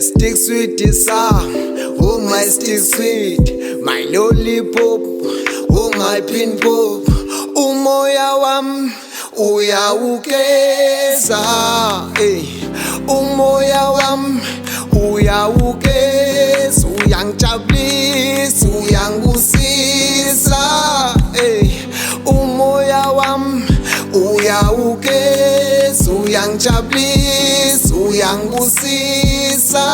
Stick sweet sa, oh my stick sweet, my lollipop, oh my pin pop. Umoya wam uyawugeza, eh. Umoya wam uyawugeza, uyangijabulisa, uyangusisa, eh. Umoya wam uyawugeza, uyangijabulisa, uyangibusisa,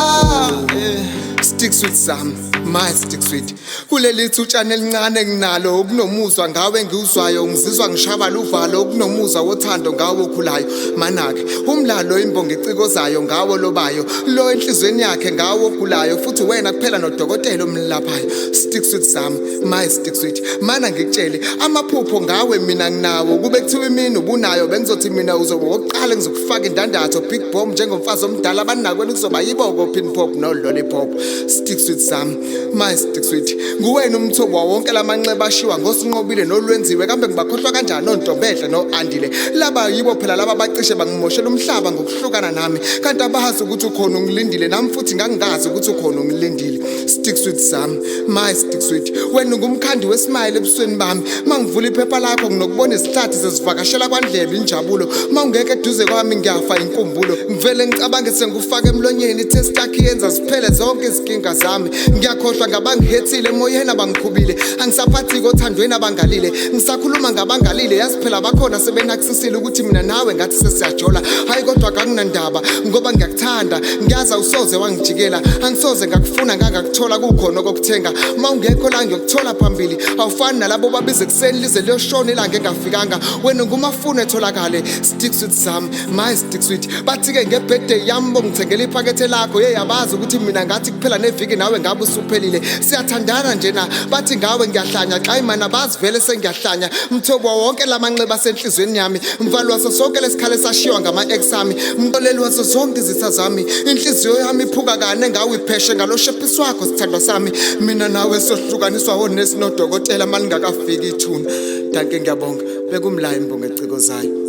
eh. Stick sweet sami, my stick sweet. Kuleli thutshana elincane enginalo, kunomuzwa ngawe engiwuzwayo, ngizizwa ngishaba luvalo, kunomuzwa wothando ngawe okhulayo. Manake umlalo imbongi ecikozayo ngawo lobayo, lo enhlizweni yakhe ngawo ogulayo, futhi wena kuphela nodokotela omlaphayo. Stick sweet sami, my stick sweet. Mana ngikutshele, amaphupho ngawe mina nginawo, kube kuthiwa imini ubunayo, bengizothi mina uzoba wokuqala ngizokufaka indandatho, big bomb njengomfazi omdala, banakwena kuzoba yiboko pin pop no lollipop. Stick sweet sami, my stick sweet. Nguwena umthobo wonke lamanxeba ashiwa ngosinqobile nolwenziwe, kambe ngibakhohlwa kanjani ontombehle noandile? Laba yibo phela laba bacishe bangimoshela umhlaba ngokuhlukana nami, kanti abazi ukuthi ukhona ungilindile, nami futhi ngangingazi ukuthi ukhona ungilindile. Stick sweet sami, my stick sweet. Wena ungumkhandi wesmile ebusweni bami, mangivula iphepha lakho nginokubona izihlathi zezivakashela kwandlebe injabulo. Mawungekho eduze kwami ngiyafa inkumbulo, ngivele ngicabange sengufaka emlonyeni, i-taste yakhe yenza ziphele zonke izinkinga zami. Ngiyakhohlwa ngabangihethile emoyeni abangikhubile, angisaphathiki othandweni abangalile, ngisakhuluma ngabangalile, yazi phela bakhona sebenakusisile ukuthi mina nawe ngathi sesiyajola. Hayi kodwa kanginandaba ngoba ngiyakuthanda, ngiyazi awusoze wangijikela, angisoze ngakufuna ngangakuthola kukhona okokuthenga. Mawungekho la ngiyokuthola phambili, awufani nalabo babize ekuseni lize liyoshona ilanga engafikanga. Wena ngumafuna etholakale. Stick sweet sami, my stick sweet. Bathi-ke nge-birthday yami bongithengela iphakethe lakho, ye yabazi ukuthi mina ngathi kuphela neviki nawe ngabe usuphelile. Siyathandana njena, bathi ngawe ngiyahlanya, xa imana bazi vele sengiyahlanya. Mthobo wonke lamanxeba asenhlizweni yami, mvalo waso sonke lesikhala esashiywa ngama-ex ami, mxoleli waso zonke izitha zami. Inhliziyo yami iphuka kane ngawe ipheshe ngalo shephisi wakho sithandwa sami. Mina nawe sohlukaniswa onesi nodokotela malingakafiki ithuna. Danke, ngiyabonga. Bekumlayo imbongo ecikozayo.